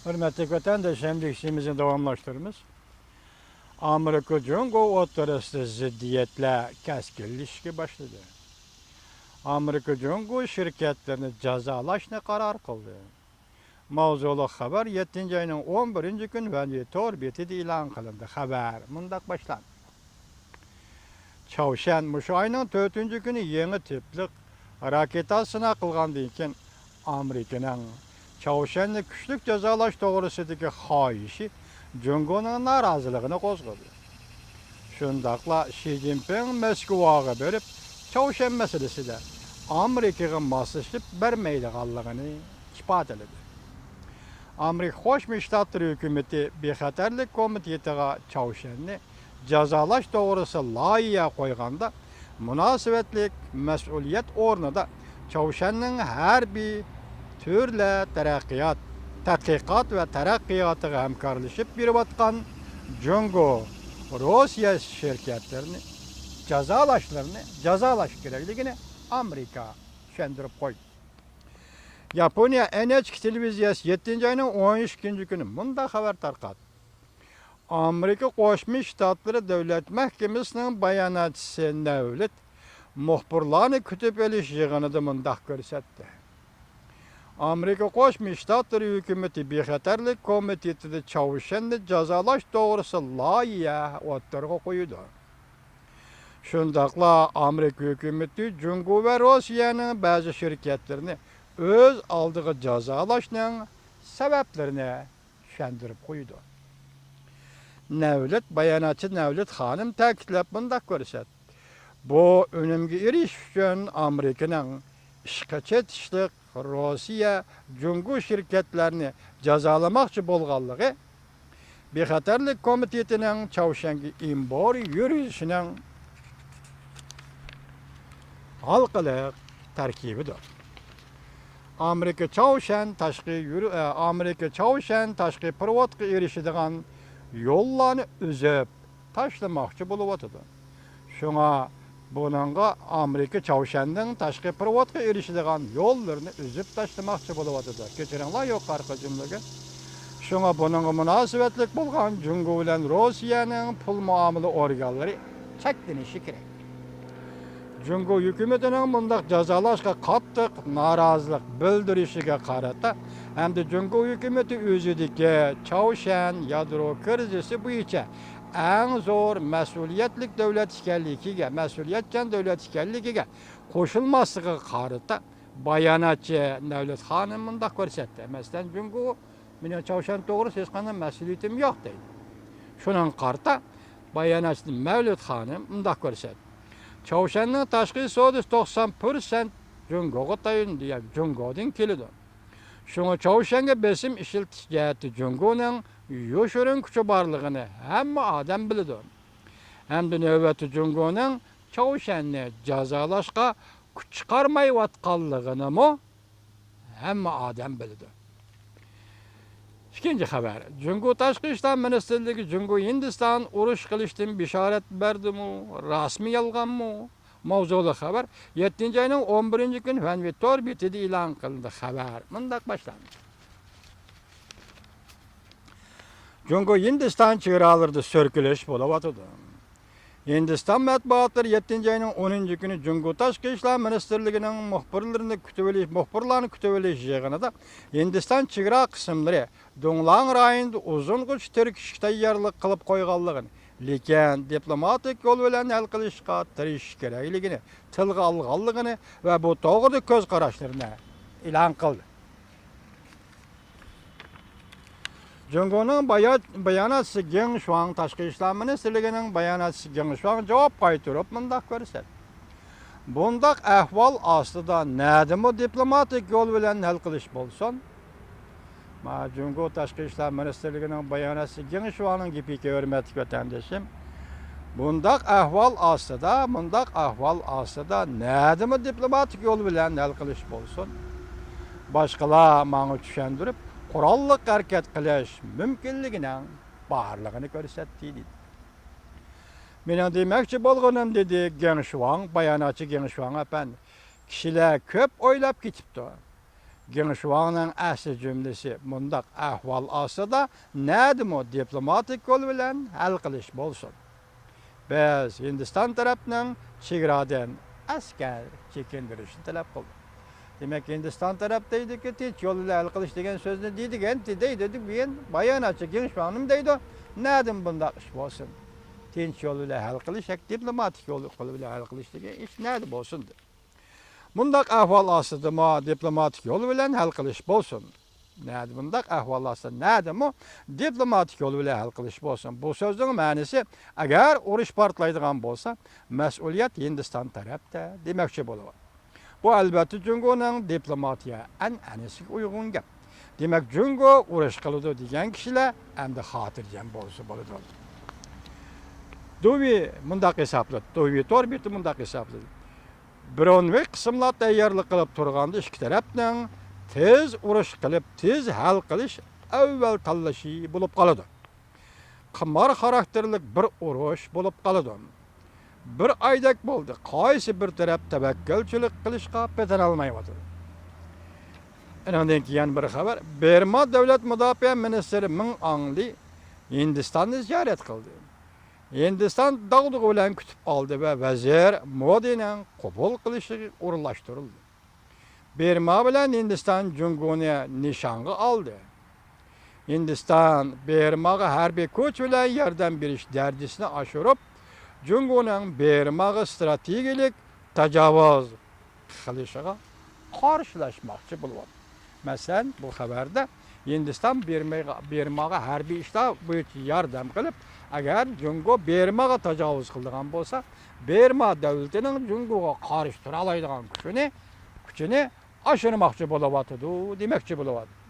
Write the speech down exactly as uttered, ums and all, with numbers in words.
ھۆرمەتلىك ۋەتەنداشلار، ئەمدى ئىشىمىزنى داۋاملاشتۇرىمىز. ئامېرىكا جۇڭگو ئوتتۇرىسىدا زىددىيەتلەر كەسكىنلىشىشكە باشلىدى. ئامېرىكا جۇڭگو شىركەتلىرىنى جازالاشنى قارار قىلدى. ماۋزۇلۇق خەۋەر يەتتىنچى ئاينىڭ ئون بىرىنچى كۈنى ۋەنۋى تور بېتىدە ئېلان قىلىندى. خەۋەر مۇنداق باشلاندى. چاۋشيەن مۇشۇ ئاينىڭ تۆتىنچى كۈنى يېڭى تىپلىق راكېتا سىناق قىلغاندىن كېيىن، ئامېرىكىنىڭ چاۋشيەننى كۈچلۈك جازالاش توغرىسىدىكى خاھىشى جۇڭگونىڭ نارازىلىقىنى قوزغىدى. شۇنداقلا شى جىنپىڭ مەسكۇۋاغا بېرىپ، چاۋشيەن مەسىلىسىدە ئامېرىكىغا ماسلىشىپ بەرمەيدىغانلىقىنى ئىپادىلىدى. ئامېرىكا قوشما شتاتلىرى ھۆكۈمىتى بىخەتەرلىك كومىتېتىغا چاۋشيەننى جازالاش توغرىسىدا لايىھە قويغاندا، مۇناسىۋەتلىك مەسئۇلىيەت ئورنىدا چاۋشيەننىڭ ھەربىي تۈرلەر تەرەققىيات، تەتقىقات ۋە تەرەققىياتىغا ھەمكارلىشىپ بېرىۋاتقان جۇڭگو، روسىيە شىركەتلىرىنى جازالاشلىرىنى جازالاش كېرەكلىكىنى ئامېرىكا چۈشەندۈرۈپ قويدى. ياپونىيە ئېن ئېچ كې تېلېۋىزىيەسى يەتتىنچى ئاينىڭ ئون ئىككىنچى كۈنى مۇنداق خەۋەر تارقاتتى. ئامېرىكا قوشما شتاتلىرى دۆلەت مەھكىمىسىنىڭ باياناتچىسى نەۋلىت مۇخبىرلارنى كۈتۈپ ئېلىش يىغىنىدا مۇنداق كۆرسەتتى. ئامېرىكا قوشما شتاتلىرى ھۆكۈمىتى بىخەتەرلىك كومىتېتىدا چاۋشيەننى جازالاش توغرىسىدا لايىھە ئوتتۇرىغا قويىدۇ. شۇنداقلا ئامېرىكا ھۆكۈمىتى جۇڭگو ۋە روسىيەنىڭ بەزى شىركەتلىرىنى ئۆز ئالدىغا جازالاشنىڭ سەۋەبلىرىنى چۈشەندۈرۈپ قويىدۇ. نەۋلىت، باياناتچى نەۋلىت خانىم تەكىتلەپ مۇنداق كۆرسەتتى: بۇ ئۈنۈمگە ئېرىشىش ئۈچۈن ئامېرىكىنىڭ ئىشقا چېتىشلىق روسىيە، جۇڭگو شىركەتلەرنى جازالىماقچى بولغانلىقى بىخەتەرلىك كومىتېتىنىڭ چاۋشيەنگە ئېمبارگو يۈرگۈزۈشىنىڭ ھالقىلىق تەركىبىدۇر. ئامېرىكا چاۋشيەن تاشقى يۈر-، ئە، ئامېرىكا چاۋشيەن تاشقى پېرېۋودقا ئېرىشىدىغان يوللارنى ئۈزۈپ تاشلىماقچى بولۇۋاتىدۇ. شۇڭا بۇنىڭغا ئامېرىكا چاۋشيەننىڭ تاشقى پېرېۋودقا ئېرىشىدىغان يوللىرىنى ئۈزۈپ تاشلىماقچى بولۇۋاتىدۇ. كەچۈرۈڭلار يۇقىرىقى جۈملىگە. شۇڭا بۇنىڭغا مۇناسىۋەتلىك بولغان جۇڭگو بىلەن روسىيەنىڭ پۇل مۇئامىلە ئورگانلىرى چەكلىنىشى كېرەك. جۇڭگو ھۆكۈمىتىنىڭ مۇنداق جازالاشقا قاتتىق نارازىلىق بىلدۈرۈشىگە قارىتا ھەمدە جۇڭگو ھۆكۈمىتى ئۆزىدىكى چاۋشيەن يادرو كىرىزىسى بويىچە ئەڭ زور مەسئۇلىيەتلىك دۆلەت ئىكەنلىكىگە، مەسئۇلىيەتچان دۆلەت ئىكەنلىكىگە قوشۇلماسلىقىغا قارىتا باياناتچى نەۋلىت خانىم مۇنداق كۆرسەتتى. مەسىلەن، جۇڭگو مېنىڭ چاۋشيەن توغرىسىدا ھېچقانداق مەسئۇلىيىتىم يوق دەيدۇ. شۇنىڭغا قارىتا باياناتچى نەۋلىت خانىم مۇنداق كۆرسەتتى. چاۋشيەننىڭ تاشقى سودىسى توقسان پىرسەنت جۇڭگوغا تايىنىدۇ، يەنى جۇڭگودىن كېلىدۇ. شۇڭا چاۋشيەنگە بېسىم ئىشلىتىش جەھەتتە جۇڭگونىڭ يوشۇرۇن كۈچى بارلىقىنى ھەممە ئادەم بىلىدۇ. ھەمدە نۆۋەتتە جۇڭگونىڭ چاۋشيەننى جازالاشقا كۈچ چىقارمايۋاتقانلىقىنىمۇ ھەممە ئادەم بىلىدۇ. ئىككىنچى خەۋەر. جۇڭگو تاشقى ئىشلار مىنىستىرلىكى جۇڭگو ھىندىستان ئۇرۇش قىلىشتىن بېشارەت بەردىمۇ؟ راستمۇ، يالغانمۇ؟ ماۋزۇلۇق خەۋەر يەتتىنچى ئاينىڭ ئون بىرىنچى كۈنى ھۈەنۋېي تور بېتىدە ئېلان قىلىندى. خەۋەر مۇنداق باشلاندى. جۇڭگو ھىندىستان چېگرالىرىدا سۈركىلىش بولۇۋاتىدۇ. ھىندىستان مەتبۇئاتلىرى يەتتىنچى ئاينىڭ ئونىنچى كۈنى جۇڭگو تاشقى ئىشلار مىنىستىرلىكىنىڭ مۇخبىرلىرىنى كۈتۈۋېلىش، مۇخبىرلارنى كۈتۈۋېلىش يىغىنىدا ھىندىستان چېگرا قىسىملىرى دۇڭلاڭ رايونىدا ئۇزۇنغىچە تىركىشىشكە تەييارلىق قىلىپ قويغانلىقىنى، لېكىن دىپلوماتىك يول بىلەن ھەل قىلىشقا تىرىشىش كېرەكلىكىنى تىلغا ئالغانلىقىنى ۋە بۇ توغرىدا كۆز قاراشلىرىنى ئېلان قىلدى. جۇڭگونىڭ بايا-، باياناتچىسى گېڭ شۇاڭ، تاشقى ئىشلار مىنىستىرلىكىنىڭ باياناتچىسى گېڭ شۇاڭ جاۋاب قايتۇرۇپ مۇنداق كۆرسەتتى: بۇنداق ئەھۋال ئاستىدا نەدىمۇ دىپلوماتىك يول بىلەن ھەل قىلىش بولسۇن؟ ما، جۇڭگو تاشقى ئىشلار مىنىستىرلىكىنىڭ باياناتچىسى گېڭ شۇاڭنىڭ گېپىكەن، ھۆرمەتلىك ۋەتەندىشىم. بۇنداق ئەھۋال ئاستىدا، مۇنداق ئەھۋال ئاستىدا نەدىمۇ دىپلوماتىك يول بىلەن ھەل قىلىش بولسۇن، باشقىلار ماڭا چۈشەندۈرۈپ، قوراللىق ھەرىكەت قىلىش مۇمكىنلىكىنىڭ بارلىقىنى كۆرسەتتى، دېدى. مېنىڭ دېمەكچى بولغىنىم، دېدى گېڭ شۇاڭ، باياناتچى گېڭ شۇاڭ ئەپەندى، كىشىلەر كۆپ ئويلاپ كېتىپتۇ. گېڭ شۇاڭنىڭ ئەسلى جۈملىسى مۇنداق ئەھۋال ئاستىدا نەدىمۇ دىپلوماتىك يول بىلەن ھەل قىلىش بولسۇن. بىز ھىندىستان تەرەپنىڭ چېگرادىن ئەسكەر چېكىندۈرۈشىنى تەلەپ قىلدۇق. دېمەك، ھىندىستان تەرەپ دەيدۇكى، تىنچ يول بىلەن ھەل قىلىش دېگەن سۆزنى دېدىگەن، دېدى، بېيىن باياناتچى گېڭ شۇاڭ نېمە دەيدۇ؟ نەدىمۇ بۇنداق ئىش بولسۇن؟ تىنچ يول بىلەن ھەل قىلىش ياكى دىپلوماتىك يول، يول بىلەن ھەل قىلىش دېگەن ئىش نەدە بولسۇن؟ دېدى. مۇنداق ئەھۋال ئاستىدىمۇ دىپلوماتىك يول بىلەن ھەل قىلىش بولسۇن. نەدە، مۇنداق ئەھۋال ئاستىدا نەدىمۇ دىپلوماتىك يول بىلەن ھەل قىلىش بولسۇن. بۇ سۆزنىڭ مەنىسى، ئەگەر ئۇرۇش پارتلايدىغان بولسا، مەسئۇلىيەت ھىندىستان تەرەپتە دېمەكچى بولىدۇ. بۇ، ئەلۋەتتە، جۇڭگونىڭ دىپلوماتىيە ئەنئەنىسىگە ئۇيغۇن گەپ. دېمەك، جۇڭگو ئۇرۇش قىلىدۇ دېگەن كىشىلەر ئەمدى خاتىرجەم بولسا بولىدۇ. دۇۋى مۇنداق ھېسابلىدى، دۇۋى تور بېتى مۇنداق ھېسابلىدى. برونۋىك قىسىملار تەييارلىق قىلىپ تۇرغاندا، ئىككى تەرەپنىڭ تېز ئۇرۇش قىلىپ، تېز ھەل قىلىش ئەۋۋەل تاللىشى بولۇپ قالىدۇ. قىمار خاراكتېرلىك بىر ئۇرۇش بولۇپ قالىدۇ. بىر ئايدەك بولدى، قايسى بىر تەرەپ تەۋەككۈلچىلىك قىلىشقا پېتىنالمايۋاتىدۇ. ئۇنىڭدىن كېيىن بىر خەۋەر، بېرما دۆلەت مۇداپىئە مىنىستىرى مىڭ ئاڭلى ھىندىستاننى زىيارەت قىلدى. ھىندىستان داغدۇغا بىلەن كۈتۈپ ئالدى ۋە ۋەزىر مودىنىڭ قوبۇل قىلىشىغا ئورۇنلاشتۇرۇلدى. بېرما بىلەن ھىندىستان جۇڭگونى نىشانغا ئالدى. ھىندىستان بېرماغا ھەربىي كۈچ بىلەن ياردەم بېرىش دەرىجىسىنى ئاشۇرۇپ، جۇڭگونىڭ بېرماغا ئىستراتېگىيەلىك تاجاۋۇز قىلىشىغا قارشىلاشماقچى بولۇۋاتىدۇ. مەسىلەن، بۇ خەۋەردە ھىندىستان بېرماغا، بېرماغا ھەربىي ئىشلار بويىچە ياردەم قىلىپ، ئەگەر جۇڭگو بېرماغا تاجاۋۇز قىلىدىغان بولسا، بېرما دۆلىتىنىڭ جۇڭگوغا قارشى تۇرالايدىغان كۈچىنى، كۈچىنى ئاشۇرماقچى بولۇۋاتىدۇ، دېمەكچى بولۇۋاتىدۇ.